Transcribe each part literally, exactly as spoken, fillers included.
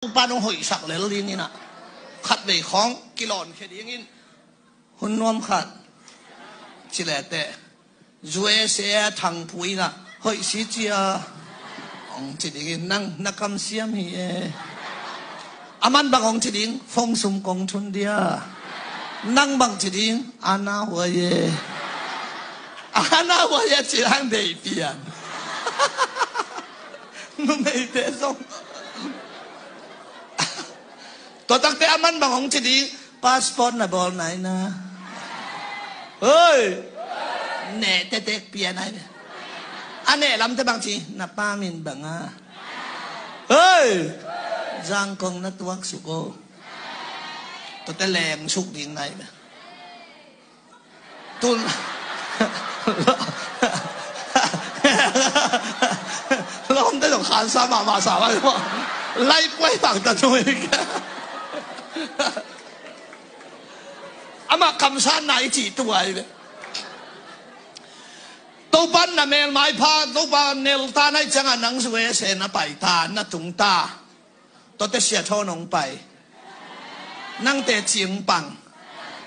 Topa nong hoihsak lel ding in ah, khatvei khawng kilawnkhia dingin hun nuam khat ci leteh, U S A Thangpui in ah, hoih si cia hong ci dingin, nang na kamsiam hi e. Aman bang hong ci ding, fong sum kong thun dia. Nang bang ci ding, ana huai e. Ana huai e ci hang dei pian. Numeite zong. Tua takte aman bang hong ci ding, passport na bawl nai na. Oi. Neh tetek pia nai. A neh lamte bang ci, na pa min bang a. Oi. Zangkong na tuak suk o. Tuate leng suk ding nai. Tun. Lawmte zong khansa mahmah sa vai maw. Lai kuai bang ta tui. Amah kamsanna i cih tu ai ve. Topan na melmai pha, Topa nelta nai ciangah nang U S A na pai ta, na tung ta. Tuate Sia Thawn hong pai. Nangte cingpang.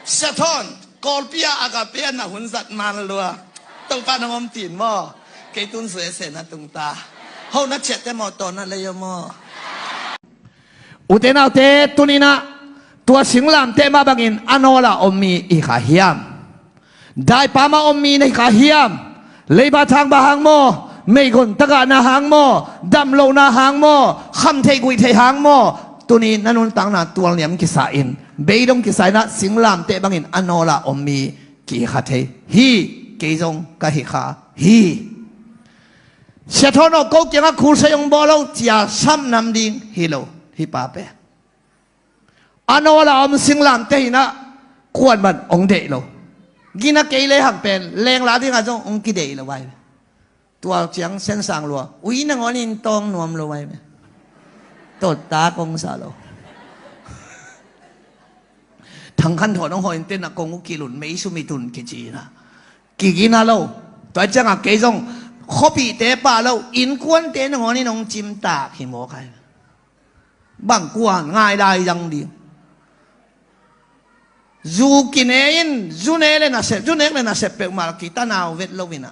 Sia Thawn, Kawlpi ah Agape ah na hun zat man lua. Topa nang om tin maw. Kei tun U S A na tung ta. Ho na ciahte maw, tawh na lei o maw. Ute naute, tuninah tua singlamteh mah bangin a nawla om mi i kha hiam? Daipa mah om mi na hi kha hiam? Leiba thang ba hang maw? Meigon tagahna hang maw? Damlohna hang maw? Khamtheih guihtheih hang maw? Tuni na nuntakna tualniam kisa in, beidong kisa inah singlamteh bangin a nawla om mi kihi kha thei hi. Kei zong ka hi kha hi. Sia Thawn aw, ko kiangah khulsai hong bawl lo cia sam nam ding hi lo, hi pa pen. A nawla om singlamteh inah kuan man hong deih lo. Gina kei le hang pen lengla dingah zong hong kideih lo vai. Tua ciang sensang lua ui nangawn in tawng nuam lo vai. Totta kong sa lo. Thang Khan Thawn hong hawh in tenah kong uh kilun mei sum i tun kici inah kigina lo. Tua ciangah kei zong khuapihte pah lo, innkuante nangawn in hong cimtak hi mawk ai. Bang kuan ngai lai zang ding. Zu kine in, zu ne le nasep, zu nek le nasep peuhmah kitanau vet lo inah.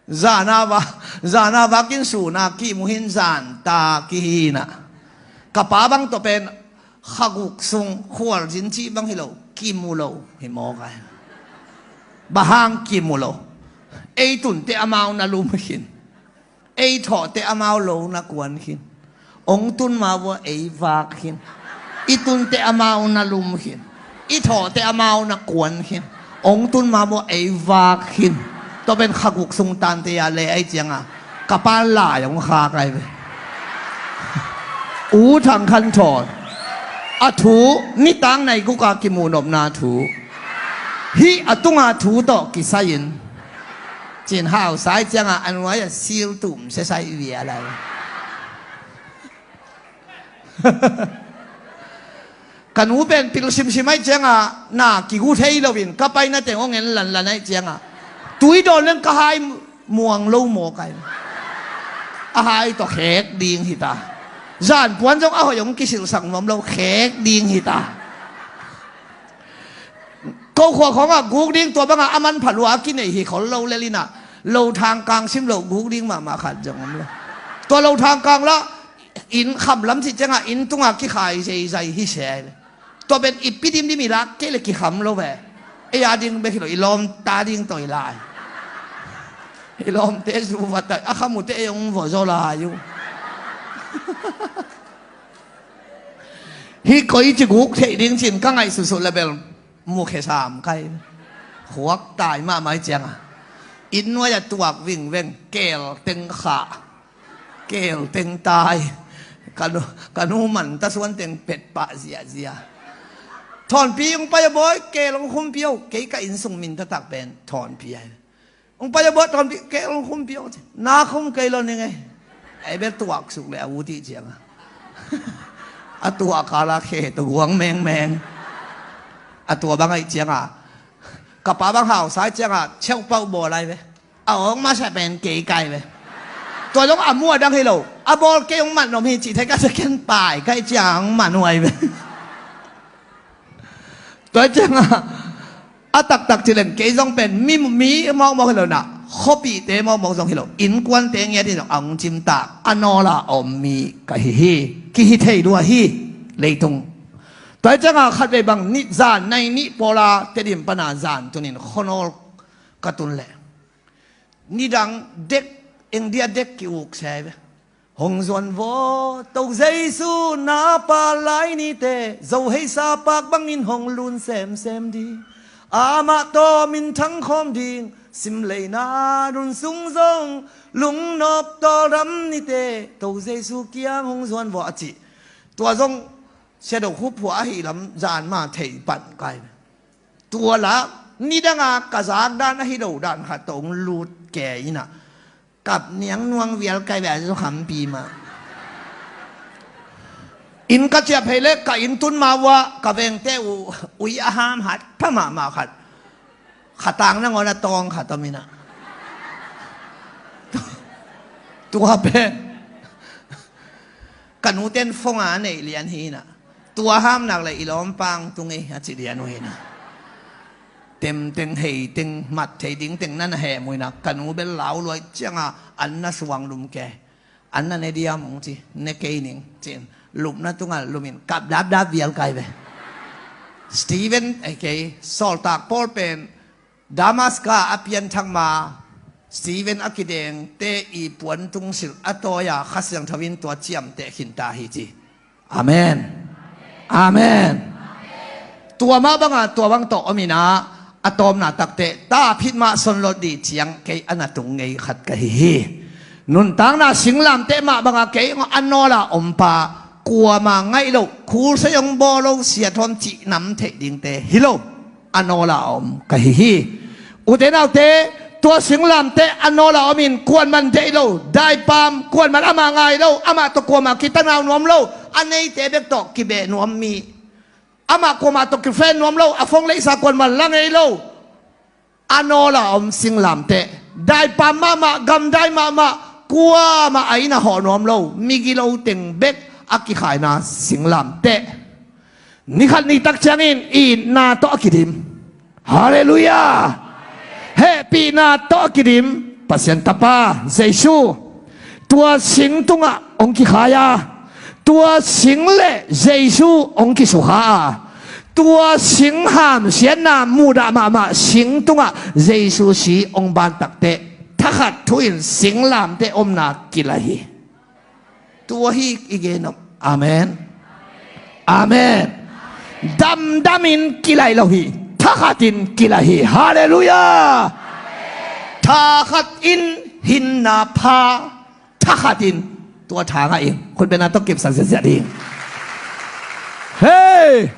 Zana va, zana vakin suna kimu hin zan ta kihi inah. Ka pa bang tawh pen khaguk sung khualzin cih bang hi lo, kimu lo hi mawk ai. Bang hang kimu lo? Ei tunte amau na lum khin. Ei thawhte amau lo na kuan khin. Ong tun ma vua ei vak khin. I tunte amau na lum khin. I thawhte amau na kuan khin. Ong tun ma vua ei vak khin. Tua pen khaguk sung tante a le ai cianga ka pa lai ong khak ai ve. U Thang Khan Thawn a thu nitak nai guka kimuhnopna thu hih a tunga thu tawh kisai-in cin hau sai cianga a nuai a sil tum sesai via lai. Ka nu pen pil simsim ai cianga na kigu thei loin ka paina teng hong en lanlan ai cianga tui dawn leng ka hai muang lo maw kai. A hai tawh khek ding hita. Zan puan zong a hoih hong kisilsak nuam lo khek ding hita. Ko khua khawngah guk ding tua bangah a manpha lua a kinei hi khol lo lel inah lo thangkang sim lo guk ding mahmah khat zong om lo. Tua lo thangkang lah inn khamlam cih ciangah inn tungah kikhai zeizai hi se. Tua pen i pi dimdim i lak kei le kikham lo ve. Ei a ding bek hi lo, i lawmta ding tawh i lai. I lawmte zu vat a kham uhte ei hong vua zaw lai uh. Hih koi ci guk theih ding cin ka ngaihsutsut le bel mukhia sam kai. Khuak tai mahmah i cianga inn nuai a tuak vingveng kel teng khah. Kel teng tai. Ka nu, ka nu man ta suan teng pet pah ziahziah. Thawnpi hong pai a bawi, kel hong khumpi o. Kei ka inn sung min taktak pen Thawnpi ai. Hong pai a bawi Thawnpi, kel hong khumpi o. Na khum kei lo ning ei. Ei bel tuak suk le a ut i cianga a tuak kala khe tawh guang mengmeng. A tua bang ai cianga ka pa bang hau sai cianga cheu pauh bawl ai ve. A awng masa pen kei kai ve. Tua zong a mu a dang hi lo. A bawl kei hong mat nuam hi cih thei ka second pai ka hih ciang hong mat nuai ve. Tua ciangah a taktak ci leng kei zong pen mi, mi mawkmawk hi lo na, khuapihte mawkmawk zong hi lo, innkuante ngiat in zong a hong cimtak a nawla a om mi ka hi hi. Kihi thei lua hi. Leitung. Tua ciangah khatvei bang nih zan nai nih pawla Tedim pana zan tunin khuanawl ka tun leh nidang dek, engdia dek ki-uk sia hi ve. Hong zuan vaw, To Jesu na pa lai nite, Zo heisa pak bangin hong lun semsem ding. Amah tawh minthang khawm ding, simleina nun sung zong lungnop tawldam nite, To Jesu kiang hong zuan vaw a ci. Tua zong Sia Do Khup Phua ahi lam zan ma thei pan kai. Tua la nidanga ka zak dan ahi lo dan khat tawh hong lut kei inah kap niang nuang vial kai ve a zu khampi mah. Inn ka ciah phei le ka inn tun ma uah ka vengte uh ui a ham hat pha mahmah khat. Khatang nangawn a tawng khat om inah. Tua pen ka nuten phonga a neih lian hi inah. Tua hamnak le i lawmpang tung ei a ci lian uh inah. Temteng heiteng mat thei dingteng nan a hem uh inah ka nu bel lau luai cianga an na suang lum ke. An na ne diam hong ci, ne kei ning cin lupna tungah lumin kap dapdap vial kai ve. Stephen, eh, kei sawltak Paul pen Damaska a pianthak ma Stephen a kidengte i puan tungsilh a tawi-a Kha Siangtho in tua ciamteh khinta hi ci. Amen. Amen. Tua mah banga tua bang tawh om inah a tawpna takteh ta phit mah sonlot dih ciang kei a na tung ngei khat ka hi hi. Nuntakna singlamteh mah banga kei a nawla ompa kuama ngaih loh, khulsei hong bawl lo, siathawm cih nam theih dingte hi lo. A nawla a om ka hi hi. Ute naute, tua singlamteh a nawla a omin kuanman deih lo, daipam, kuanman amah ngai lo, amah tawh kuama kitanau nuam lo, a neite bek tawh kibeh nuam mi, amah kuama tawh kifriend nuam lo, a phone leisa kuanman la ngei lo. A nawla a om singlamteh, daipam mahmah, gamdai mahmah, kuamah a inn a hawh nuam lo, migilo teng bek a kikhaina singlamteh. Nikhat nitak ciangin itna tawh a kidim. Halleluiah. Hehpihna tawh a kidim Pasian Tapa Jesu. Tua sing tungah hong kikhai a, tua sing le Jesu hong kisukha a, tua sing hamsiatna muhdah mahmah sing tungah Jesu si hong bantakteh thakhat thu-in singlamteh omna kilai hi. Tua hi i gen om. Amen. Amen. Damdamin kilai lo hi. Thakhatin kilai hi. Halleluiah. Thakhatin hinna pha. Thakhatin tua thangah in khutbena tawh kipsak ziatziat ding. Hei.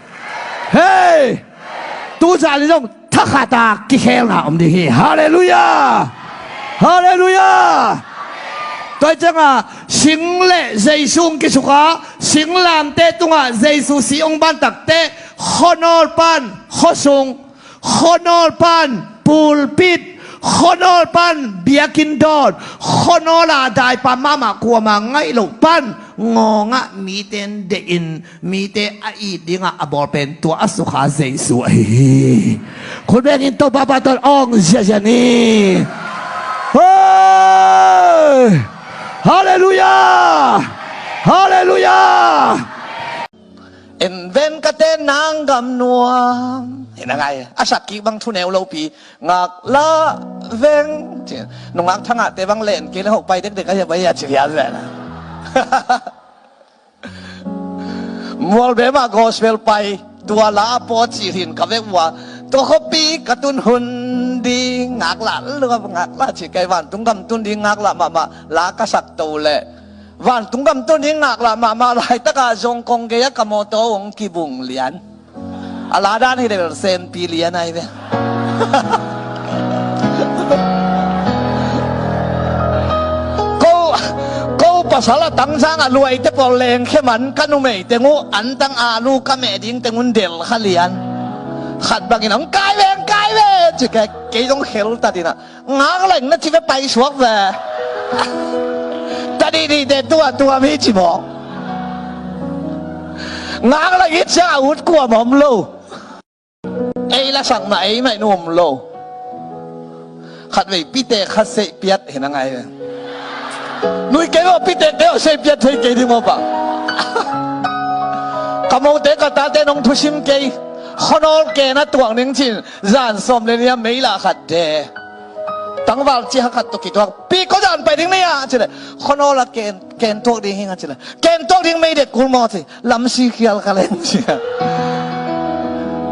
Hei. Tuzan in zong thakhata kikhelna om ding hi. Halleluiah. Halleluiah. Tua cianga sing le Jesu hong kisukha, singlamteh tungah Jesu si hong bantakteh khuanawl pan khuasung, khuanawl pan pulpit, khuanawl pan biakinn dawn, khuanawla daipam mahmah kuama ngaih loh pan ngawngah mite in deih in mite a it dingah a bawl pen tua a sukha Jesu ahi hi. Khut bengin Topa pa tawh awng ziazia ni. Hei! Halleluiah. Halleluiah. En ven ka te nang gam nuam. Hi na ngai a sak kik bang thu neu lopi ngak la veng. Nungak thangah te bang len kei le hok pai dekdek a hiap a hiap ci vial ven. Mualbe mah gospel pai tua la a pawt cih hin ka vek uh a, tua khuapi ka tun hun ding ngaklah lua ngaklah cih kai vantung gam tun ding ngaklah mahmah la ka sak to leh vantung gam tun ding ngaklah mahmah laitakah zong kong gei a ka mawtaw hong kibung lian. A la dan hi le bel senpi lian ai ve. Ko, ko pasal a tangzang a luaite pawl lengkhe man ka numei teng uh antang alu ka meh ding teng un del kha lian. Khat bangin hong kai ve, hong kai ve ci kei, kei zong khel tatin ah ngak leng na ci ve paisuak ve. Sih dih teh tua tua mi ci mawk. Ngak la it ciang a ut kuam om lo. Ei la sak mah ei mah in um lo. Khatvei pite khat seih piat hi na ngai ve. Nui kei maw pite kei aw seih piat thei kei ding maw pa. Ka mote ka tate nong thusim kei. Khuanawl ken a tuak ning cin zan sawm le nia mei lah khat de. Tangval ciha khat tawh kituak pi ko zan pai ding ni a cile. Khuanawl a ken ken tuak ding hi nga cile. Ken tuak ding mei det kul maw ci. Lam sikhial ka leng sia.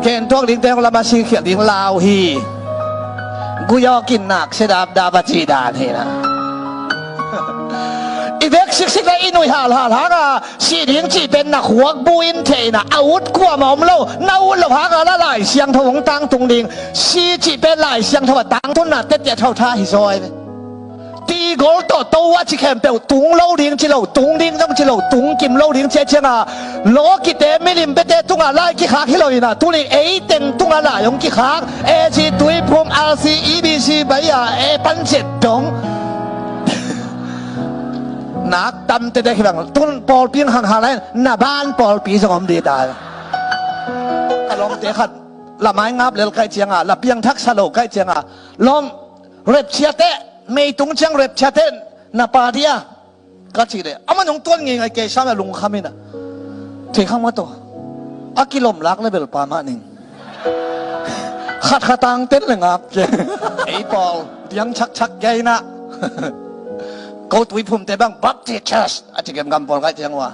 Ken tuak ding teng lam a sikhial ding lau hi. Guyawk in nak sia dap dap a ci dan hi na. I vek siksik le i nuih halhal hanga sih ding cih pen na khuak bu in theihna a ut kuam a om lo. Na ut lo hanga la Lai Siangtho hong tangtung ding si cih pen Lai Siangtho a tangtunna tetiah thautha hi zaw ai ve. Tigol tawh to a ci khempeuh tung lo ding ci lo, tung ding zong ci lo, tung kim lo ding ci a cianga lawkite milim bete tungah lai kikhak hi lo ina tuni eiteng tungah lai hong kikhak. A G, Tuiphum, R C, E B C, Baia, e pan cet dong. Nak tam tete hi bang tun pawlpi hang hang lai na ban pawlpi zong om dita. Ka lawmte khat lamai ngap lel kai cianga la piangthak sa lo kai cianga lawm Rapture teh meitung ciang rapture teh na pa dia ka cih leh amah nong tuan ngeingai kei sam a lungkham ina. Thei khang mah tawh a kilom lak le bel pa mah ning. Khat khatang ten le ngap ke. Ei pawl diang chakchak kei na. Ko Tuiphum te bang Baptist Church a ci gemgam pawl kai ciang ua.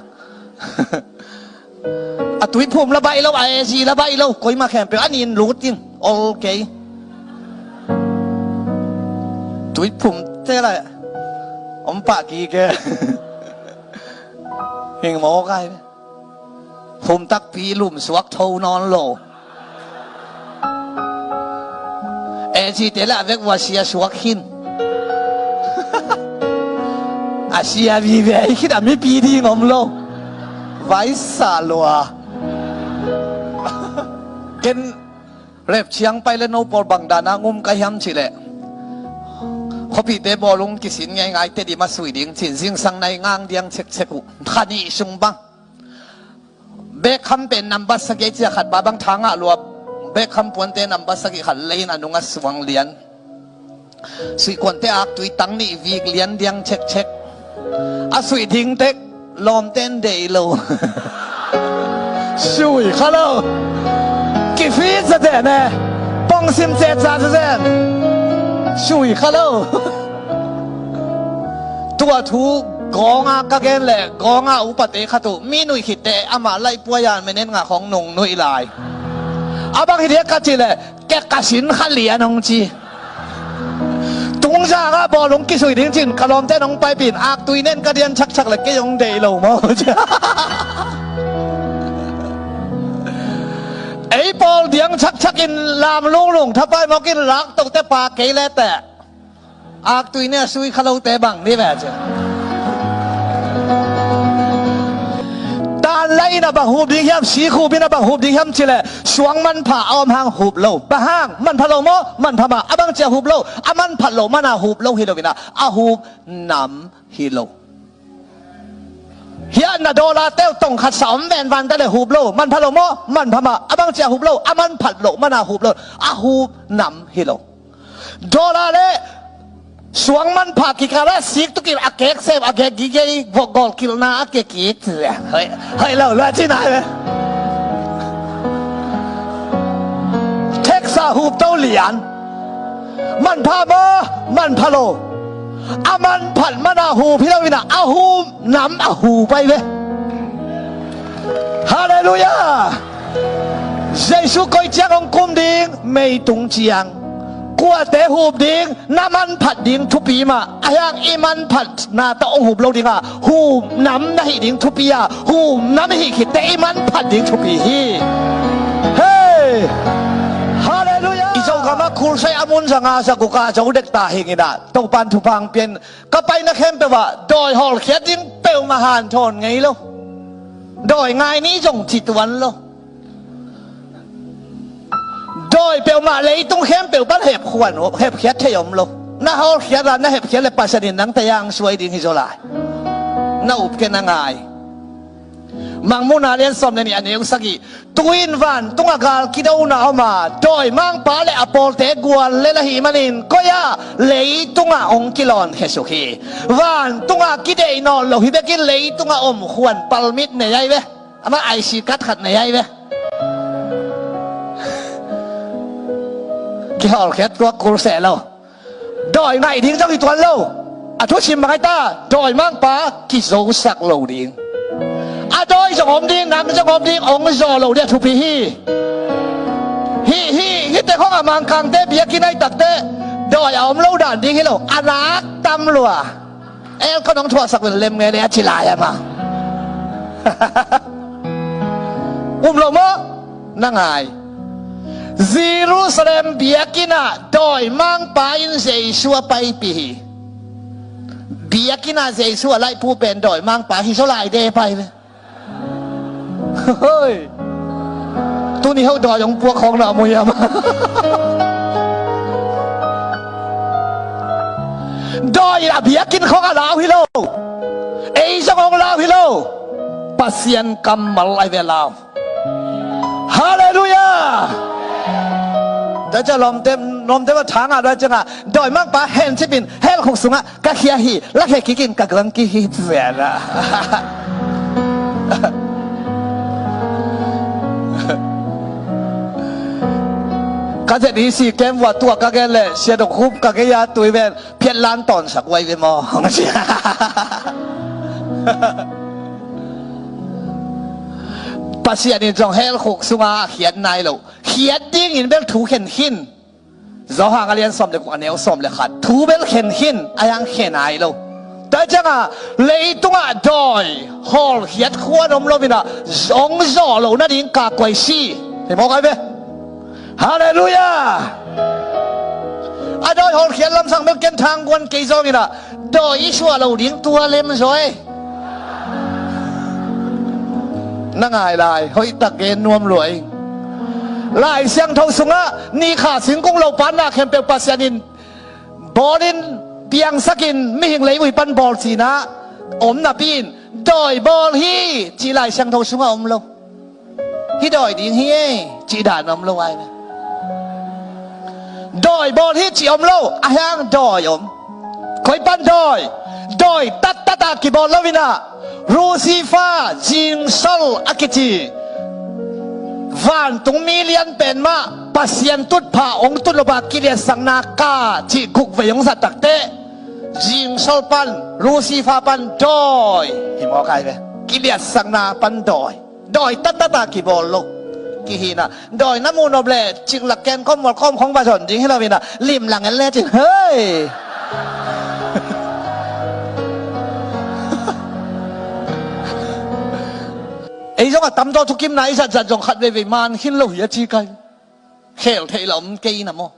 A Tuiphum la baih lo a A G la baih lo koimah khempeuh a nin lut in ol kei. Tuiphum te la om pah kike. Hing maw kai. Phum takpi lum suak tho nawn lo. A G te lah a vek uh a sia suak khin. A sia vive hi khin a mipi ding om lo. Vaisa lua. Ken rep ciang pai le no pawl bang dana ngum ka hiam cih leh khuapihte bawlung kisin ngeingai te dim a sui ding cin zingsang nai ngang diang cekcek uh kha nih sung bang. Bekham pen nambat sagih cia khat ba bang thangah luap. Bekham puante nambat sagih khat leiin a nungah suang lian. Suihkuante aktui tang nih vik lian diang cekcek. A suih ding tek lawmten deih lo. Sui kha lo. Kifit zaten e. Pongsim cetsa zaten. Sui kha lo. Tua thu gawnga ka gen leh gawnga upate khat uh mi nuih khitte amah laihpuai a minute nga khong nung nuih lai. A bang hi dia ka cih leh kek ka sin kha lian hong ci. Tungzangah bawlung kisui ding cin ka lawmte nong paipin aktui nen ka dian chakchak leh kei hong deih lo maw? Ei pawl diang chakchak in lam lunglung thapai mawk in lak tote pa kei leh teh. Aktui nia sui kha lote bang ni ve ci. Tan la ina bang hup ding hiam, si khupina bang hup ding hiam cileh suang manpha a om hang hup lo. Bang hang manpha lo maw? Manpha mah. A bang cia hup lo? A manphat lo mana hup lo hi lo ina a hup nam hi lo. Hiah na dollar teu tongkhat sa om venvan ta le hup lo. Manpha lo maw? Manpha mah. A bang cia hup lo? A manphat lo mana hup lo. A hup nam hi lo. Dollar le suang manpha kikala sik tukin a kek sem a kek gigei vok gol kilna a kek kik. Hoi lo lua cina le. Teksa hup to lian. Manpha maw? Manpha lo. A manphat mana hup hi lo ina a hup nam a hup ai ve. Halleluiah. Jesu koi ciang hong kum ding meitung ciang kuate hup ding na manphat ding thupi mah a hiang i manphatna tawh hong hup lo ding a hup nam na hih ding thupi a hup nam i hih khitte i manphat ding thupi hi. Hei. Halleluiah. I Zogam ah khulsai a mun zanga zaguk a zo dek ta hing ina Topan thupha hong pian ka paina khempeuh ah dawi hawlkhiat ding peuhmah hanthawn ngei lo. Dawi ngai ni zong ci tuan lo. Dawi peuhmah leitung khempeuh pan hepkhuan hepkhiat thei om lo. Na hawlkhiat a na hepkhiat le Pasian in nang tayang suai ding hi zaw lai. Na up kei na ngai. Mangmuhna lian sawm le nih a neu sagih. Tu-in vantungah gal kidona om a, dawimangpa le a pawlte guallel ahih manin koi-ah leitungah hong kilawnkhia suk hi. Vantungah kideih nawn lo hi bekin leitungah om khuan palmit nei ai ve. Amah I C card khat nei ai ve. Kihawlkhiat tuak kul seh lo. Dawi ngaih ding zong hi tuan lo. A thusim bang ai ta, dawimangpa kizosak lo ding. A dawi zong om ding, nang zong om ding, hong zaw lo ding a thupi hi. Hih, hih, hihte khawngah Mangkangte biakinn ai takte dawi a om lo dan ding hi lo. A nak tam lua. Aircon hong thuaksak pen lem ngei le a ci lai ama. Um lo maw? Na ngai. Jerusalem biakinn ah dawimangpa in Jesu a paipih hi. Biakinn ah Jesu a laihpu pen dawimangpa hi zaw lai de pai ve. Hoi. Tuni ho dawi hong puak khawng na mu hiam? Dawi a biakinn khawng a lau hi lo. Ei zong hong lau hi lo. Pasian kammal ai ve lau. Halleluiah. Tua ciang lawmte, lawmte va thang a tua ciangah dawimangpa hencipin hell khuk sungah ka khia hi, lakhia kikin ka guang kihip ven a. Ka Z E C camp vua tuak ka gen leh Sia Dok Hup ka gei a tui ven phiat lan tawnsak uai ve maw? Pasian in zong hell khuk sungah a khiat nai lo. Khiat dingin bel thu khen khin. Johan a lian sawm le guk a neu sawm le khat. Thu bel khen khin, a hiang khen ai lo. Tua ciangah leitungah dawi hawlkhiat khuan om lo inah hong zawh loh nading ka kuai si. Hi mawk ai ve. Halleluiah. A dawi hawlkhiat lamsang bel ken thang guan kei zawng inah dawi i suah lo ding tua lem zaw ei. Na ngai lai, hoihtak gen nuam lua ing. Lai Siangtho sungah nikha singkung lo panna khempeuh Pasian in bawlin piangsakin mihing leivui pan bawl cinah om napi in dawi bawl hi cih Lai Siangtho sungah om lo. Hih dawi ding hi ei cih dan om lo ai ve. Dawi bawl hi cih om lo, a hiang dawi om. Koi pan dawi? Dawi tattat a kibawl lo inah Lucifer, zingsol a kici vantung mi lian pen mah Pasian tutphah hong tut lopa kiliatsakna ka cih guk vei hong zat takteh zingsol pan, Lucifer pan dawi hi mawk ai ve. Kiliatsakna pan dawi. Dawi tattat a kibawl lo. Kihinah dawi na muh nop leh ciklak ken khawm mual khawm khawng va zon ding hi lo inah limlang en lecin hei. Ei zong a tamzaw thukimna i zatzat zong khat veivei man khin lo hi a ci kai. Khel theih la om kei na maw?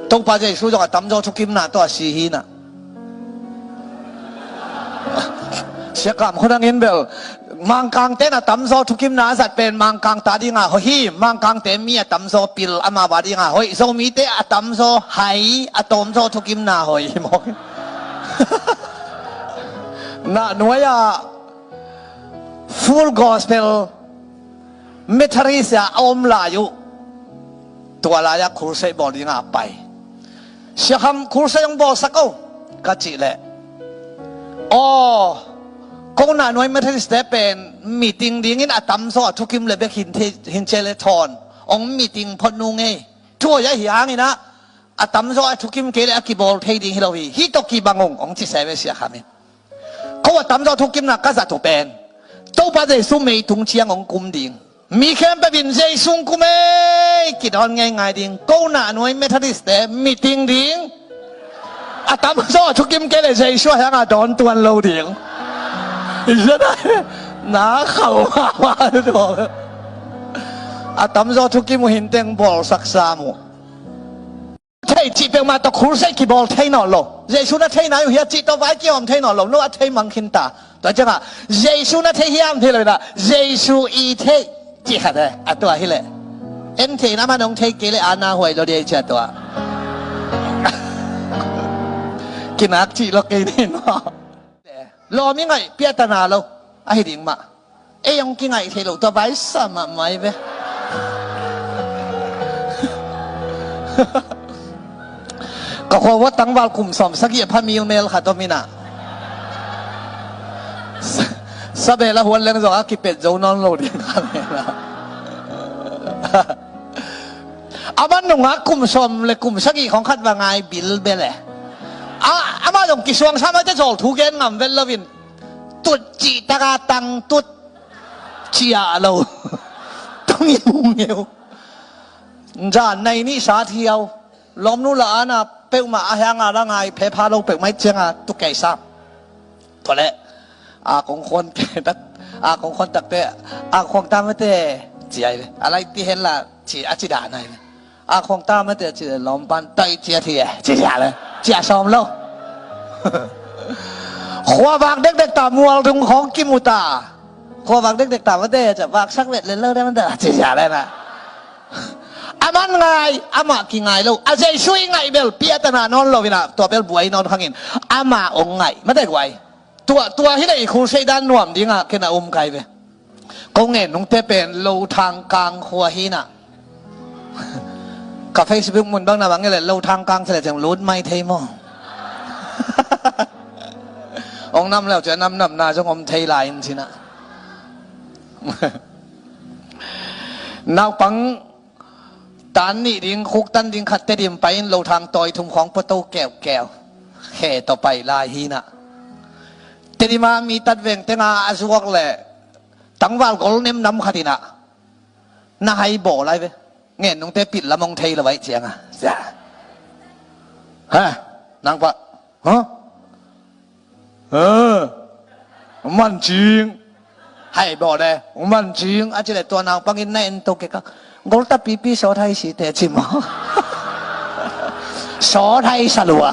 Topa Jesu zong a tamzaw thukimna tawh a si hi na. Siakam khunangin bel Mangkangte na tamzaw thukimna a zat pen Mangkangte a dinga hoih hi. Mangkangte mi a tamzaw pil amau a dinga hoih. Zomite a tamzaw hai, a tamzaw thukimna hoih hi mawk. Na nuai-ah Full Gospel Methodist ah a om lai uh. Tua lai-ah crusade bawl dingah a pai. Siakham, crusade hong bawlsak o ka cih leh, aw, ko na nuai Methodist te pen meeting dingin a tamzaw a thukim le bek hin thei, hin cia le thawn hong meeting phot nung ei. Thu hoih ahi hanginah a tamzaw a thukim kei le a kibawl thei ding hi lo hi. Hih tawh kibang ung hong ci se ve Siakham in. Ko a tamzaw thukimna ka zat uh pen Topa Jesu mei tung ciang hong kum ding, mi khempeuh in Jesu hong kum ei kidawn ngeingai ding. Ko na nuai Methodist te meeting ding, a tamzaw a thukim kei le Jesu a hianga dawn tuan lo ding. Na khauh mahmah. A tamzaw thukim uh hinteng bawlsak sam uh. Thei cih peuhmah tawh crusade kibawl thei nawn lo. Jesu na thei nai uh hia cih tawh vai kihawm thei nawn lo. No a thei mang khin ta. Tua ciangah Jesu na thei hiam thei lo inah Jesu i thei cih khat e. A tua hileh en thei na man hong thei kei le ana huai lo dei cia tua. Kinak cih lo kei ni maw? Lawm i ngaih piatana lo ahi ding mah. Ei hong kingaih thei lo tua vai sa mahmah hi ve. Ka khua uah tangval kum sawm sagih a pha milmel khat om inah, sa-, sabel a huan leng zong a kipet zo nawn lo ding kha lena. Amah nungak kum sawm le kum sagih khong khat va ngai bilbel e. A, amah zong kisuang sa mah te zawl thu gen ngam vet loin, tut cih taka tang tut ciah lo. Tong i hung ngeu. Zan nai nih sa thiau. Lawmnu la ana peuhmah a hianga la ngai phepha lo peuhmah i cianga tukei sam. Tua leh a kong khuan ke tak, a kong khuan takte, a khuang ta mate ciai ve. A lai ti hen la ci a ci dah nai ve. A khuang ta mate ci lawm pan tai cia thi e ci cia le cia sawm lo. Khua vak dekdek ta mual dung khong kimu ta. Khua vak dekdek ta mate ca vak sak vet le lo de mate ci cia le na. Aman ngai, amah kingai lo. A Jesu i ngaih bel piatana nawn lo inah tua bel buai nawn khangin ama ong ngaih mate guai. Tua, tua hi le i khul seidan nuam dingah kena um kai ve. Ko ngen nungte pen lo thang kang khua hinah. Ka Facebook mun bang na bang ngele lo thang kang sele ceng lut mai thei maw? Ong nam leu cia nam nam na zong om thei lai in sinah. Naupang tan nih ding khuk tan ding khat Tedim pai in lo thang tawi thum khawng puato keukeu khe tawh pai lai hinah. Tedima mi tat veng tenga a zuak le tangval gol nem nam khat inah na hai baw lai ve. Ngen nungte pit lam ong thei lo vai cianga. Ha, nang pa. Ha? Ong man cing. Hai baw le ong man cing a ci le tua naupangin na en to keka. Gol ta pipi sawt hai si te ci maw? Sawt hai salua.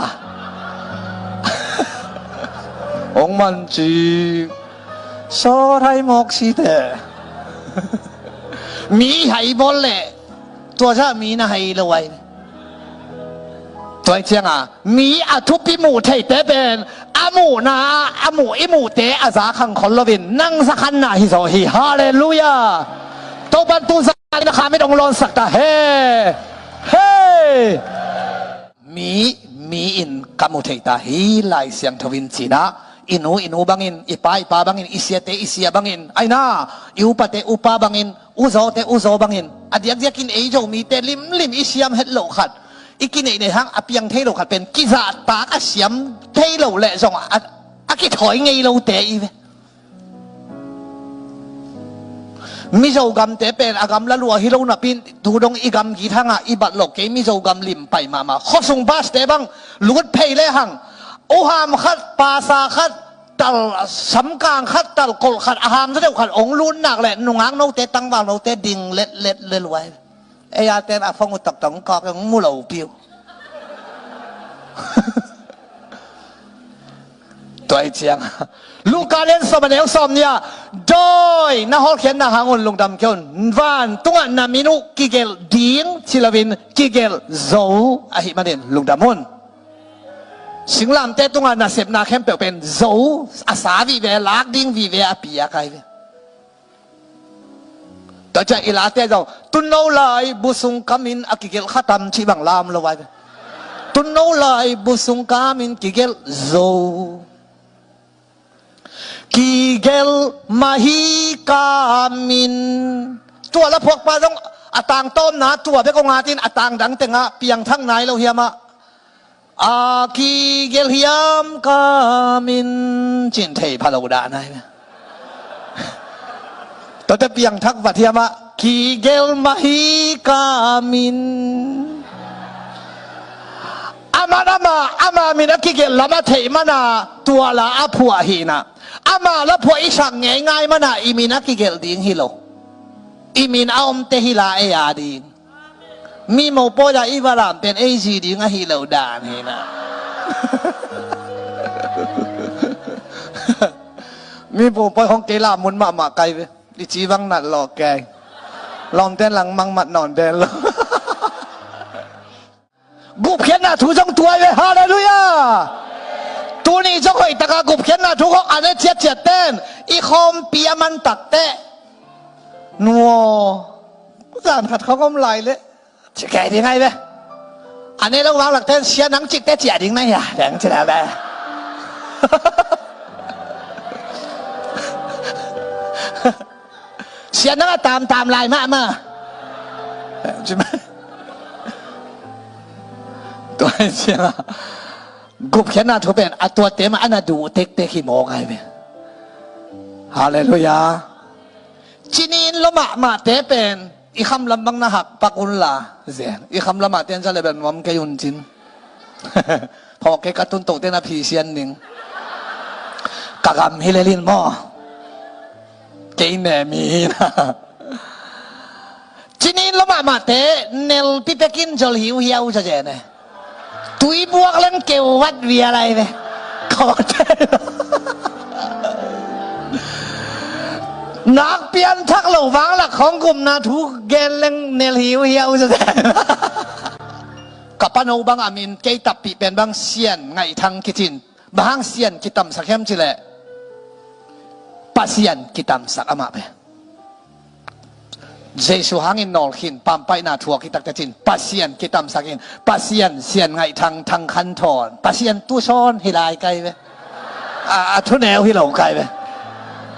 Ong man cing. Sawt hai mawk si te. Mi hai bawl le tua zah mi na hai lo ai. Tua i cianga mi a thupi muh theite pen a muhna a muh i muhte a za khang khol loin nang za khanna hi zaw hi. Halleluia. Topan tu za in a khamit ong lawnsak ta he. Hei. Mi, mi in ka mu thei ta hi Lai Siangtho in cinah i nu, i nu bangin, i pa, i pa bangin, i siate, i sia bangin, aina i upate upa bangin, u zawte u zaw bangin a diakdiakin ei Zomite limlim i siam het loh khat, i kineih nei hang a piang thei lo khat pen kizahtak a siam thei lo leh zong a, a kithawi ngei lote i ve. Mizo gamte pen a gam la lua hi lo napin tu dong i gam git hangah i bat lo kei Mizo gam lim pai mahmah. Khuasung baste bang lut phei le hang uham khat, pasa khat, tal samkang khat, tal kolh khat, a ham za deuh khat ong lut nak le nungak note, tangval note ding letlet le luai. Ei a ten a phong uh toktok kawk ong mu lo piu. Tua i ciang Luka lian sawm a neu sawm nia dawi na hawlkhiatna hangun lungdam kei un. Van tungah na min uh kigelh ding ci loin kigelh zo ahih manin lungdam un. Singlamte tungah nasepna khempeuh pen zo a sa vive, lak ding vive a piak ahi ve. Tua ciah i late zong tunno lai busung kamin a kigelh khatam cih bang lam lo ai ve. Tunno lai busung kamin kigelh zo. Kigelh mahi kamin. Tua la phuakpa zong a tangtawmna tua bek aw ngatin a tangdang tengah piangthak nai lo hiamah. A kigelh hiam kamin cin thei pha lo dah nai. Tua te piangthak vat hiamah kigelh mahi kamin. Aman ama, ama min a kigelh lam a theih mana tua la a phuah hina. Ama la phuah i sak ngeingai mana i min a kigelh ding hi lo. I min a omte hi la ei a ding. Mi mopawi a i va lam pen ei zi ding ahi lo dan hina. Mi mopawi hong kei lam mun mahmah kai ve. I ci bang nat lo kei. Lawmten lang mangmat nawn den lo. Gupkhiatna thu zong tuai ve. Halleluia. Tuni zong hoih taka gupkhiatna thu khawng a ne ciatciat ten i khawmpi a man takteh, nuaw, zan khat khawng om lai leh ci kei ding ai ve. A ne lo vang lak ten sia nang cik te ciah ding na hia deng ci la ve. Sia nang a tamtam lai mahmah. Tua hi ciang a gupkhiatna thu pen a tuate mah a na duh tektek hi mawk ai ve. Halleluiah. Cinin lo mahmahte pen i kham lam bang na hak pak unla zen. I kham lamah ten za le bel nuam kei un cin. Phawk kei ka tuntote na phisian ning. Ka gam hi lelin maw? Kei ne mi hi na. Cinin lo mahmahte nelpi pekin zol hiuhiau zazen e. Tui buak leng keuvat vial ai ve. Kawte. Nak pianthak lo vanglak khawng gupna thu gen leng nel hiuhiau zazen. Ka pano bang a min kei tappih pen bang Sian Ngaihthang kicin. Bang hang Sian kitamsak hiam cileh Pasian kitamsak amah pen. Jesu hangin nawlkhin pampaihna thuak hi takte cin Pasian kitamsak in Pasian Sian Ngaihthang Thang Khan Thawn Pasian tusawn hi lai kai ve. A, a thuneu hi lo kai ve.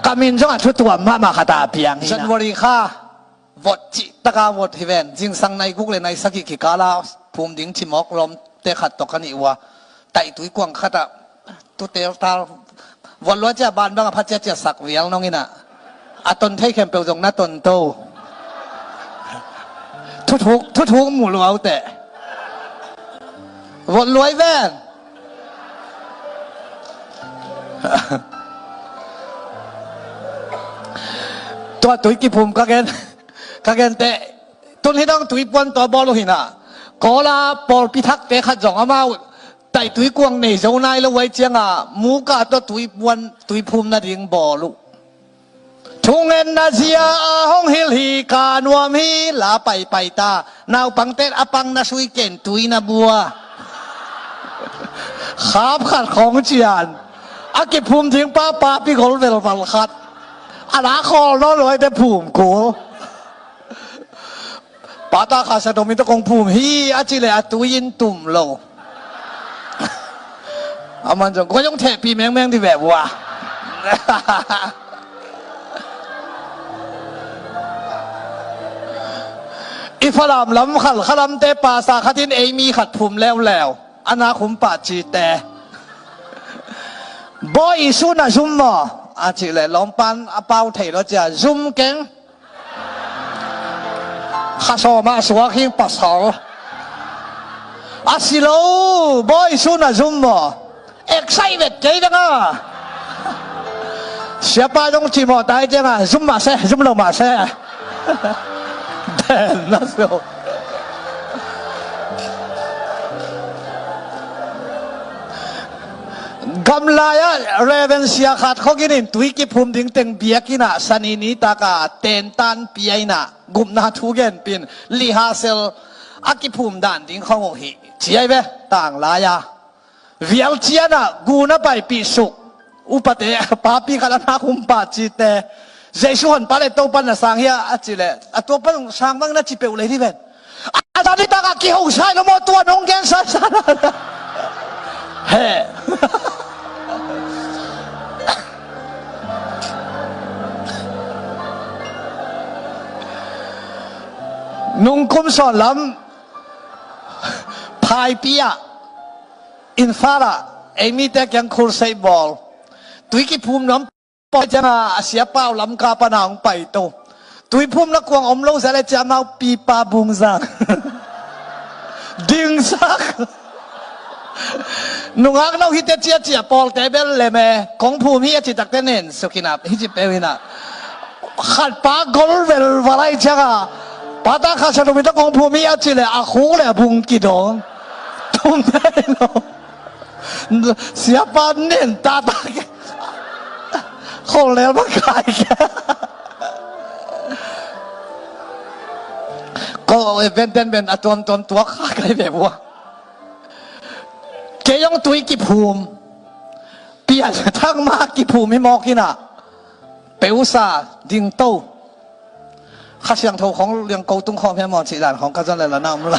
Ka min zong a thutuam mahmah khat a piang hi na. January kha vot cih taka vot hi ven. Zingsang nai guk le nai sagih kikala phum ding cimawk lawmte khat tawh ka nih uh a, taih tui kuang khatah tutel tal vot lua cia ban bang a phat cia cia sak vial nong inah a ton thei khempeuh zong na ton to. Thuthuk, thuthuk mu lua uh teh. Vot luai ven. Tua tui kiphum ka gen. Ka gente, tun hi dong tui puan tawh bawl uh hinah. Kawla pawlpi thakte khat zong amau taih tui kuang nei zo nai lo uh ai cianga muka tawh tui puan tui phum nading bawl uh. Thungetna zia a hong hilh hi ka nuam hi la paipai ta. Naupangte a pang na sui ken tui na bua. Khap khat khawng cian. A kiphum ding pa papi gol velval khat. A la khawl nawn lo ai te phum kul. Pata kha sa domi to kong phum hi a ci le a tui in tum lo. A man zong kua zong thehpi mengmeng di veh vua. I Falam lam khal khalamte pasa khatin ei mi khat phum leuleu. A na khum pah cite. Bawi i sun a zum maw a cih le lawmpan a pau thei lo cia zum keng. Kha sawm ah suak hing pasal. A si lo bawi sun a zum maw. Excited kei dang a. Siapa dong cimawh tai ciang a zum mah se zum lo mah se. Den na so. Gamlai ah Reverend Sia khat khogin in tui kiphum ding teng biakinn ah sani ni taka tentan pia inah gupna thu genpin lihasel a kiphum dan ding khong uh hi. Ciai ve tanglai a vial cianah guna paipih suk upate papi khat a nak humpah cite Jesu hon pa le Topa na sang hia a ci le a tua pan sang bang na ci peuh lei di ven. A zani taka kihosai lo maw tua nong gen sasa. He. Nungkum sawn lam phaipi ah Imphal ah ei mite kiang khulsei bawl tui kiphum nuam pawi cianga a siapa uh Lamka pana hong paito. Tuiphumna kuang om lo zia le cia amau pipa bungzang dingsak. Nungak no hite ciacia pawlte bel leme kong phum hi a citakte nen sukinap hi ci peu hinah. Khatpa gol velval ai cianga pata khat sa tumita kong phum hi a ci le a khuk le a bung kidong. Tumte lo. Siapa nen tata ke. Khol lel bang kai ke. Ko e ben ten ben a tuamtuam tuak kha kai ve bua. Kei zong tui kiphum. Pianthak ma kiphum hi mawk inah, peusa dingto. Kha Siangtho khawng liangko tung khawm hiam maw cih dan khawng ka zon le la na om la.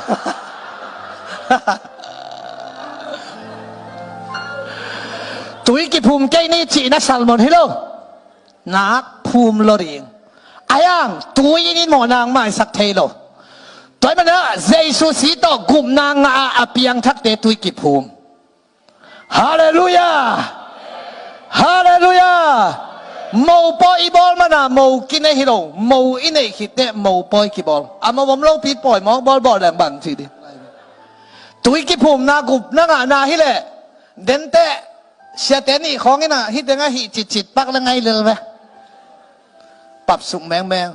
Tui kiphum kei ni cihna salmon hi lo. Nak phum lo ding. Ayang tui in in mawh nang maisak thei lo. Tua hi mana Jesu si tawh gupna ngah a piangthakte tui kiphum. Halleluiah. Halleluiah. Mopawi i bawl mana mo kinei hi lo. Mo i neih khitteh mopawi kibawl a, mo bawm lopi pawi mawk bawlbawl leng bang ci ding. Tui kiphumna gupna ngahna hileh denteh siate nih khawng inah hih tengah hih citcit pak le ngai lel ve. Papsuk mengmeng.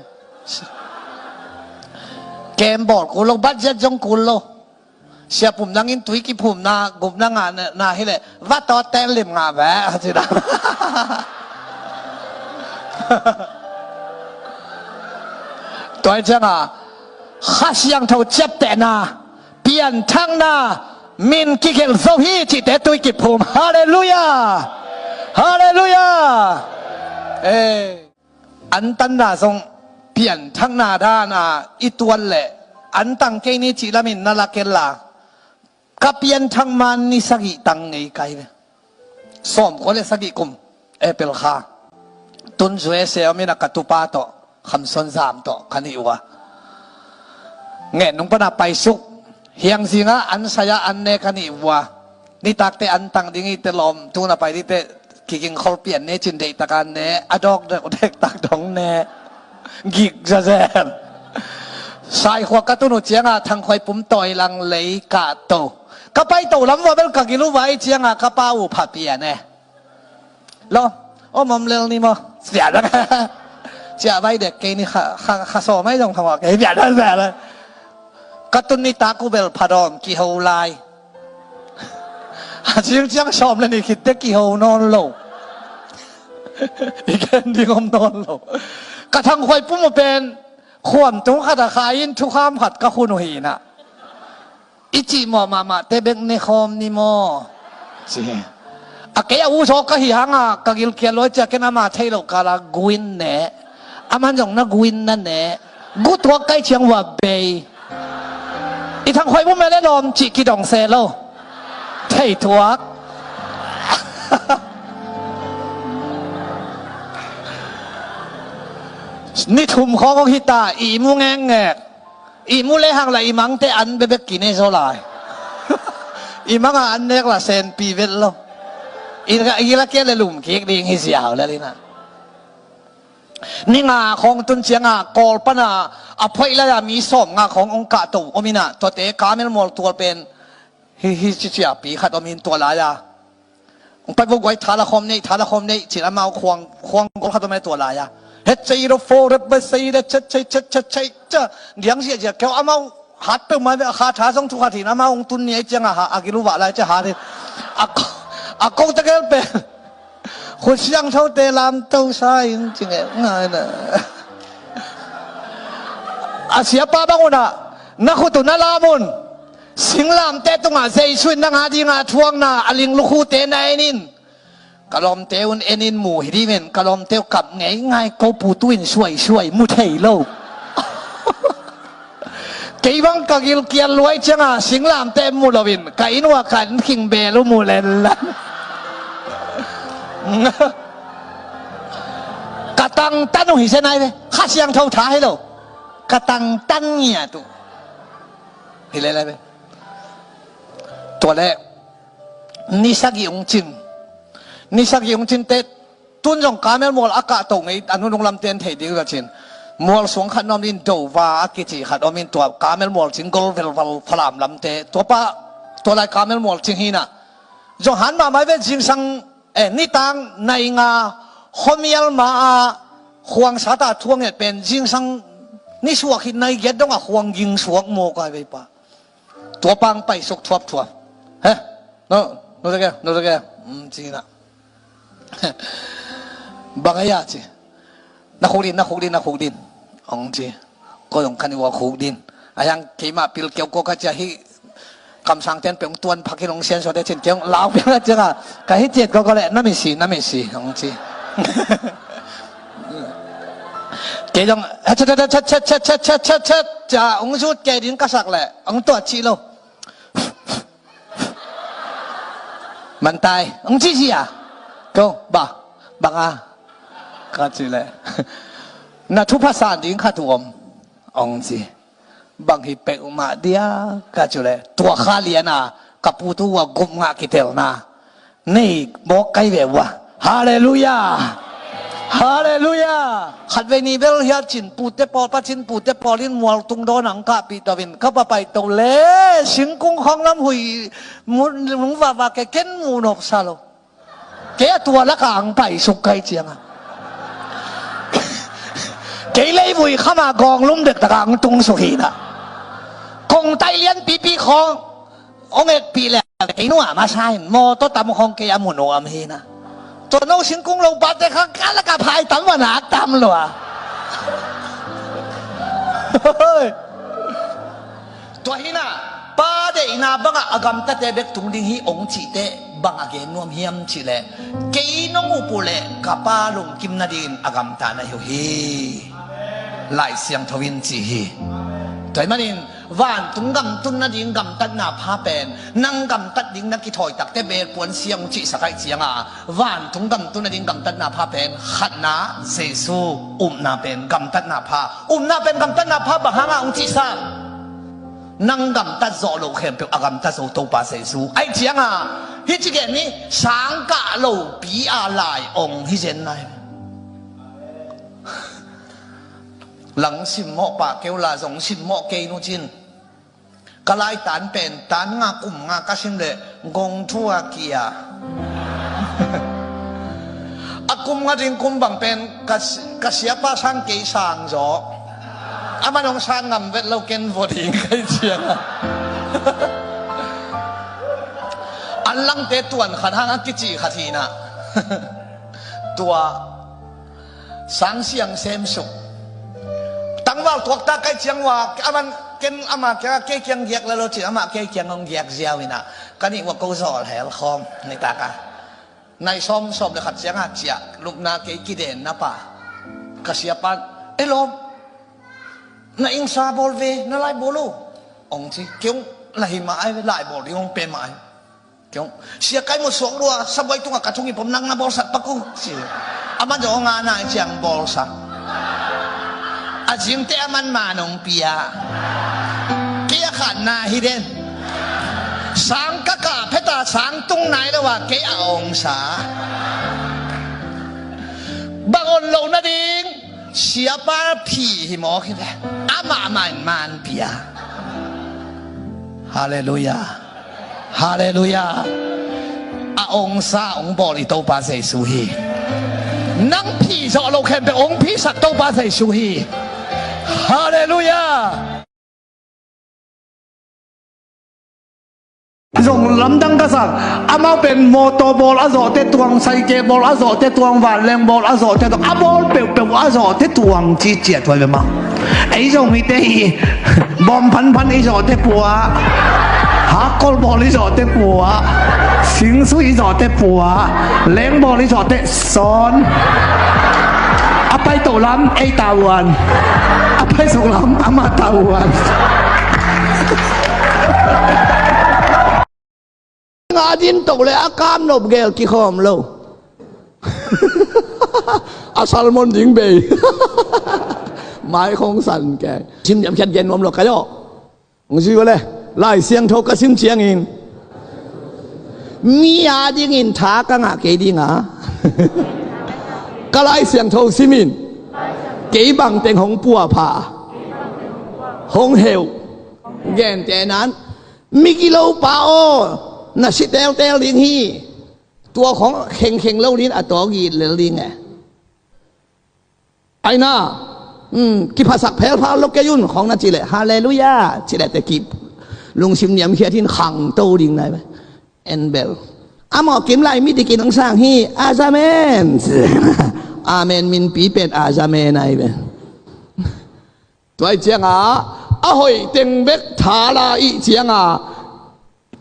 Kem bawl kul lo, budget zong kul lo. Siapum nangin tui kiphumna gupna ngahna hileh va tawt ten lim ngah ve a ci dang. Tua hi cianga Kha Siangtho ciaptehna, pianthakna, min kigelh zo hi cihte tui kiphum. Halleluiah. Halleluiah. Antanna zong pianthakna dana i tuan leh antang kei ni cih lamin na la ken la. Ka pianthak man ni sagih tang ngei kai ve. Sawmkua le sagih kum April kha tun U S A om inah ka tupa tawh Khamson Zam tawh ka nih uh a, ngen nung pana paisuk hiangzinga an saya an ne ka nih uh a. Nitakte an tang ding ite lawm tuna pai dite kiging khol pian ne cin deihtaka ne a dawk dektak dong ne. Gik zazen. Saikhua ka tun uh cianga Thangkhuai pum tawi lang lei kah to. Ka pai to lam vua bel ka gil uh vai cianga ka pa uh pha pian e. Lo, om om lel ni maw? Pian dang. Cia vai dek kei ni kha, kha, kha sawm ai zong kha maw kei pian dang pian dang. Ka tun nitak uh bel pha dawm kiho lai. A cing ciang sawm le ni khitte kiho nawn lo. I gen ding om nawn lo. Ka Thangkhuai pum uh pen khuam tung khat a khai in thukham khat ka khun uh hinah. I cih mawh mahmahte bek ne khawm ni maw? Ci. A kei a u zaw ka hi hanga ka gilkial luai cia ken ama thei loh kala guin ne. Aman zong na guin na ne. Gu tuak kai ciang vua bei. I Thangkhuai bu mele lawm cih kidong se lo. Thei tuak. Ni thum khawng hong hita i mu ngekngek. I mu lehang la i mangte an bebek kine zaw lai. I manga an nek la senpi vet lo. I la, i la kia le lum kik ding hi ziau le lina. Ni nga khawng tun cianga Kawl pana a phoih lai-a mi sawm nga khawng ong kahto om ina, tuate Kamel mual tual pen hi, hi ci ciapi khat om in tua lai-a. Ong pai vo guai thala khawm nei, thala khawm nei cin amau khuang, khuang gol khat om e tua lai-a. Het cei ro fo rep ba sei re chet cei chet chet cei ca. Diang zia zia keu amau hat peuh mai ve a kha tha zong thu khat hin amau ong tun ni ai cianga ha a gilu vah lai cia hat hin. A ko, a ko ta gel pen. Khut siangthote lamto sa in ci ngeh ngai na. A siapa bang unah na khut uh na lam un. Singlamteh tungah Jesu in nang a dingah thuakna a ling lukhute na en in. Ka lawmte un en in mu hi dih men, ka lawmte uh kap ngei ngai ko pu tu in suai suai mu thei lo. Kei bang ka gilkial luai cianga singlamteh mu loin ka inn ua ka inn khing bel uh mu lenlan. Ka tangtan uh hi se nai ve. Kha Siangtho tha hi lo. Ka tangtan ngiat uh hi le lai ve. Tua le ni sagih ung cin. Ni sagih ung cin te tun zong Kamel mual a kahto ngei a nunung lamte an thei ding uh a cin. Mual suang khat na om in Dova a kici khat om in tua Kamel mual cin gol velval Falam lamte tua pa tua lai Kamel mual cin hina. Zong han mahmah ve zingsang eh nitang nai nga khuamial ma a khuang sata thuang et pen zingsang ni suak hi nai giat dongah khuang ging suak mawk ai vei pa. Tua pang paisuk thuapthuap. He? No, no te ke, no te ke. Um, ci na. Bang a ya ci. Na khuk din, na khuk din, na khuk din. Ong ci. Ko dong kani wa khuk din. A yang keima pil keu ko ka cia hi. Kamsang ten peng tuan phakin hong sian suate cin kei hong lau piang a cianga, ka hi ciat koko le, na misi, na misi, hong ci. Kei dong, chat, chat, chat, chat, chat, chat, chat, chat, ca, hong zut kei ding ka sak le, hong tuat cih lo. Mantai, hong ci ci a. Ko, ba, bang a. Ka ci le. Na thupha san ding khat uh om. Hong ci. Bang hi peuhmah dia, ka ci le. Tua kha lian a, ka pu tu uh a gup ngah kitelna. Nei mawk kai ve uh a. Halleluiah. Halleluiah. Khatvei ni bel hiat cin pute pawl, pacin pute pawl in mual tung dawn ang kahpih to in ka va pai to le singkung khawng lam hui mun, mun vava ke ken mu nop sa lo. Kei a tua laka ang pai suk kai cianga. Kei leivui khama gawng lum dektak ang tung suk hina. Kong tai lian pipi khawng ong ekpih le kei nua masa in mawtaw tam khawng kei a mu nuam hina. Tua no singkung lo pate kha ka laka phai tam va nak tam lua. Tua hina, pa deihna bangah a gamtate bek tung ding hi ong cihte bang a gen nuam hiam cihleh, kei nong up uh leh ka pa lungkim nadingin a gamta na hi uh hi. Lai Siangtho in ci hi. Tua ahih manin vantung gam tun nading gamtatna pha pen, nang gamtat ding na kithawi takte bel puan siang uh cihsak ahih cianga, vantung gam tun nading gamtatna pha pen khatna, Jesu upna pen gamtatna pha. Upna pen gamtatna pha bang hanga ong cihsak? Nang gamtat zawh loh khempeuh a gamtat zo Topa Jesu. Ahih cianga hih ci gen ni, sangkah lopi a lai ong hi zen nai. Lang simmawh pah keu la zong simmawh kei nu cin. Ka lai tan pen tan nga kum nga ka sim leh gong thu a kia. A kum nga ding kum bang pen ka, ka siapa sang kei sang zaw. Aman hong sang ngam vet lo ken vo ding kai cianga. An langte tuan khat hang a kici khat hina. Tua sang siang sem suk. Tangval tuakta kai ciang ua, aman ken ama kiang, kei kiang giak la lo cin, ama kei kiang hong giak ziau ina. Ka nih ua ko zawl hel khawm, nitaka. Nai sawm sawm le khat cianga ciah, lupna kei kiden na pa. Ka siapan, e lawm, na ingsa bawl ve, na lai bawl uh. Ong ci, kei ong la hi mah ai, lai bawl ding ong pe mah ai. Kei ong, sia kai mu suak lua, sabuai tunga ka thung i pom nang na bawlsak pak uh, ci. Aman zong ong ana i ciang bawlsak. A zingte aman man ong pia. Kei a khatna hi den. Sang ka kah pheta sang tung nai lo a kei a ong sa. Bang on lo nading, siapa phi hi mawk hi ve. Amah man man pia. Halleluiah. Halleluiah. A ongsa ong bawl i Topa Jesu hi. Nang phih zawh lo khempeuh ong phihsak Topa Jesu hi. Halleluiah. Zong lamdang ka sak. Amau pen mawtaw bawl a zawhte tuang, saike bawl a zawhte tuang, vanleng bawl a zawhte tuang, a bawl peuhpeuh a zawhte tuang ci ciat huai ve mah. Ei zong hite hi. Bawm phanphan i zawhte pua, hakkol bawl i zawhte pua, singsu i zawhte pua, leng bawl i zawhte sawn. A pai toh lam ei tauan, a pai suk lam amah tauan. A din tok le a kam nop gel kikhawm lo. A salmon ding bei. Mai khong san ke. Sim niam khiat gen nuam lo ka yo. Hong si le. Lai Siangtho ka sim ciangin mi a dingin tha ka ngah kei dinga. Ka Lai Siangtho simin kei bang teng hong puapha, hong heu. Gente nan, migilo pa aw, na si teltel ding hi. Tua khong khengkheng lo ding a tawk it lel ding e. Aina, um, kiphasak phelphal lo kei un khong na cileh, halleluiah cileh te kip. Lungsim niamkhiat hin khangto ding nai ve. En bel. A mawkim lai mi dikin hong sang hi, azamen. Amen minpi pen azamen ai ve. Tua i cianga, a hoih teng bek thala i cianga,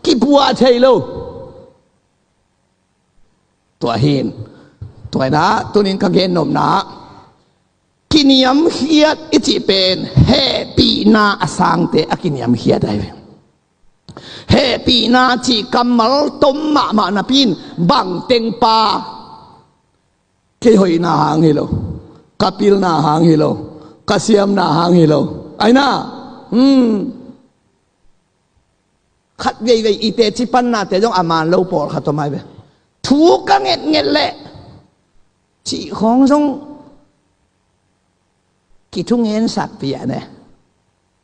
Kipuah thei lo. Tua hi in, tua in ah tunin ka gen nopna ah, kiniamkhiat i cih pen hehpihna a sangte a kiniamkhiat ahi ve. Hehpihna cih kammal tom mahmah napi in bangteng pa, kei hoihna hang hi lo, ka pilna hang hi lo, ka siamna hang hi lo. Aina, hmm. Khat veivei i teci pannate zong a man lo pawlkhat om ahi ve. Thu ka ngetnget leh cih khawng zong kithugensak pian e.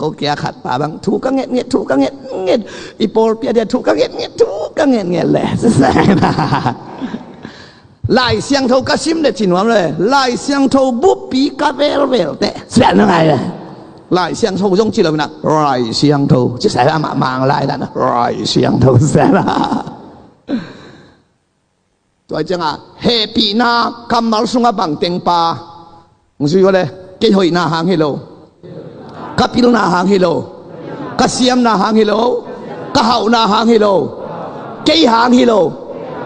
Ko kia khat pa bang thu ka ngetnget, thu ka ngetnget, i pawlpi a dia thu ka ngetnget, thu ka ngetnget leh Lai Siangtho ka sim le ci nuam le, Lai Siangtho buppi ka velvel teh sian na ngai le. Lai Siangtho zong ci lo na, Lai Siangtho ci sai amah Mang lai dan na, Lai Siangtho sian na. Tua ciangah hehpihna kammal sungah bangteng pa, hong zui uh le, kei hoihna hang hi lo, ka pilna hang hi lo, ka siamna hang hi lo, ka hauhna hang hi lo, kei hang hi lo,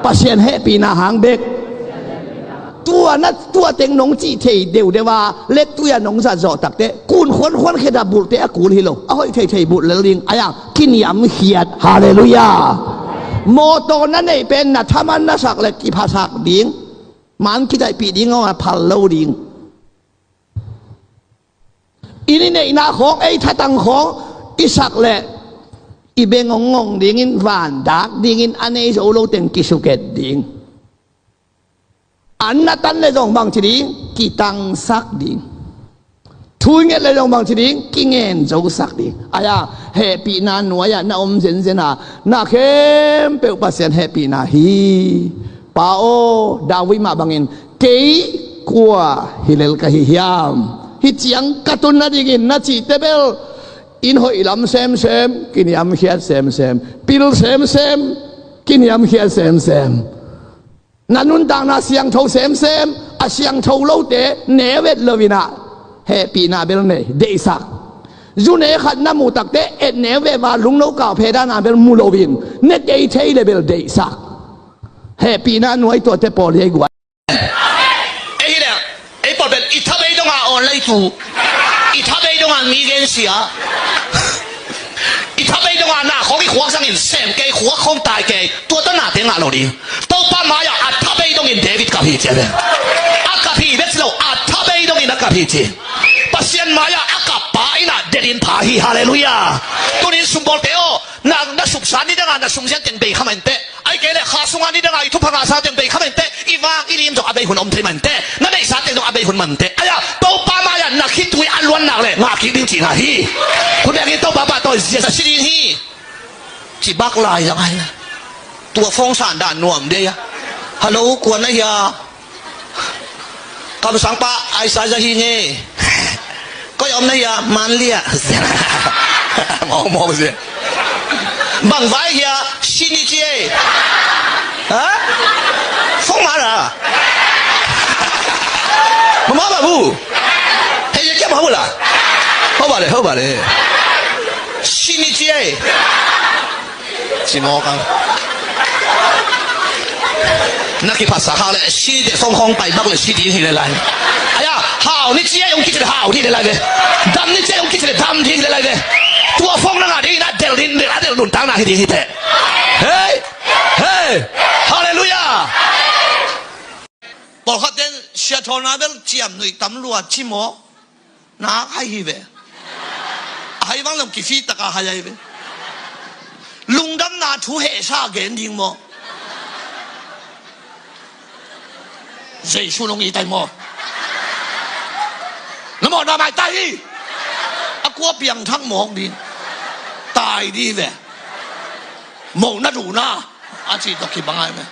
Pasian hehpihna hang bek. Tua na, tua teng nong cih thei deuhdeuh a, lettui a nong zat zawh takteh kun khuankhuan khedap bulhte a kul hi lo, a hoih theithei bulh lel ding. Ai-a kiniamkhiat. Halleluiah. Mawtaw na neih pen na thaman na sak le kiphasak ding. Man kidaihpih ding aw, a phal lo ding. I neihna khawng, ei thatang khawng i sak leh i beng hong ngong dingin, vandak dingin, a nei zo lo teng kisuket ding. An na tan le zong bangci ding, kitangsak ding. Thu i nget le zong bangci ding, kingen zosak ding. Ai-a hehpihna nuai-ah na om zenzen a, na khempeuh Pasian hehpihna hi. Pa aw, David mah bangin, kei kua hi lel ka hi hiam? Hih ciang ka tun nadingin na cihte bel, inn hoih lam semsem, kiniamkhiat semsem, pil semsem, kiniamkhiat semsem. Na nuntakna siangtho semsem, a siangtho lote neu et loin ah hehpihna bel nei, deihsak. Zu ne khat na muh takteh et neu veva lungno kau phe dana bel mu loin, ne kei thei le bel deihsak. Hehpihna nuai tuate pawl hi ei guai. Ei hi le, ei pawl bel i thabei donga awn lei cu, i thabei donga mi gensia. I thabei donga na khawng i khuak zangin sem kei, khuak khawng tai kei, tua tawh nate ngah lo ding. Topa mai-ah a thabei dongin David kap hi ci a ve. A kap hi bek si lo, a thabei dongin a kap hi ci. Pasian mai-ah a kap pa in ah delhin pha hi. Halleluiah. Tunin sumbawlte aw, na, na suksa ni danga na sungzian teng bei kha mah inteh. Ai kei le kha sunga ni danga i thupha ngahsa teng bei kha mah inteh. I vang i lim zong a bei hun om thei mah inteh. Na neihsa teng zong a bei hun mah inteh. Ai-a Topa mai-ah na khitui a luan nak le ngah kik ding cihna hi. Khut bengin Topa pahtawi zia si ding hi. Ci bak lai zang ai. Tua phone san dan nuam dei a. Hello, kua na hia? Kamsangpa Isaiah hi nge. Koi om na hia? Manlia. Mawkmawk zia. Bang vai hia? Sini cie. Ha? Phone mara. Mama babu. Hei, ya kya babu la? Hau ba le, hau ba le. Sini cie. Ci mawk ang. Na kiphatsa khak le si te song hong pai bak le si ding hi le lai. Ai-a hau ni cia hong kici le hau ding hi le lai ve. Dam ni cia hong kici le dam ding hi le lai ve. Tua phone na ngah ding hi na del ding, del a del nuntakna hi ding hi teh. Hei. Hei. Halleluiah. Pawlkhat ten siathawlna bel ciamnuih tam lua ci maw? Nak hai hi ve. A hai vang lem kifi taka hai hai ve. Lungdamna thu hehsa gen ding maw? Jesu nong i tai maw? Na mawhna mai tai hi. A kua piangthak mawk ding. Tai ding ve. Mawhna duhna. A ci tawh kibang ai ve.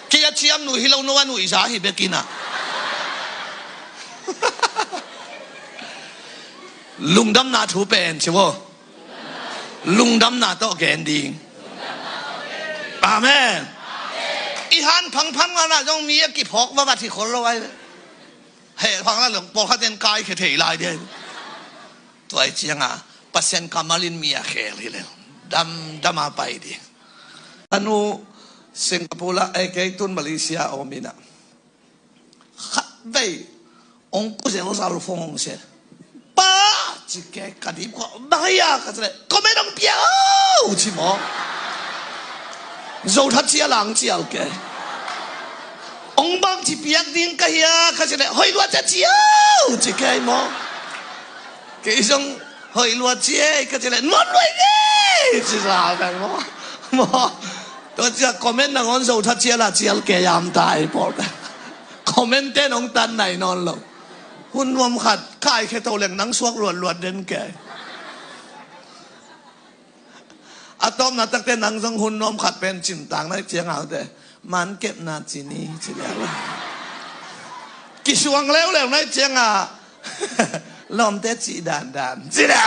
Kei a ciam nuih hi lo, no a nuihza hi bekin ah. Lungdamna thu pen ci vo. Lungdamna tawh gen ding. Amen. I han phangphang nganah zong mi a kiphawk vavat hi khol lo ai ve. Heh phang la long pawlkhat en kai khe thei lai ding ai ve. Tua ai cianga Pasian kammal in mi a khel hi lel. Dam, dam a pai ding. A nu Singapore ah, eh, kei tun Malaysia om ina. Khat vei, ong ku zel zal fong ong se. Pa, ci kei ka dip kua, bang hia ka ci leh, comment ong pia o, ci maw. Zo that cial ang cial kei. Ong bang ci piak ding ka hia ka ci leh, hoih lua cia ci o, ci kei maw. Kei zong hoih lua ci ei ka ci leh, nuam lua ei ci sa pen maw. Maw. Tua cia comment nangawn zo that cial a cial kei yam ta ei pawl pen. Comment te nong tan nai nawn lo. Hun nuam khat, kai khe to leng nang suak luatluat den kei. A tawpna takte nang zong hun nuam khat pen cimtak nai ciang a te. Man kepna ci ni, ci leh. Kisuang leuleu nai ciang a. Lawmte cih dandan, ci leh.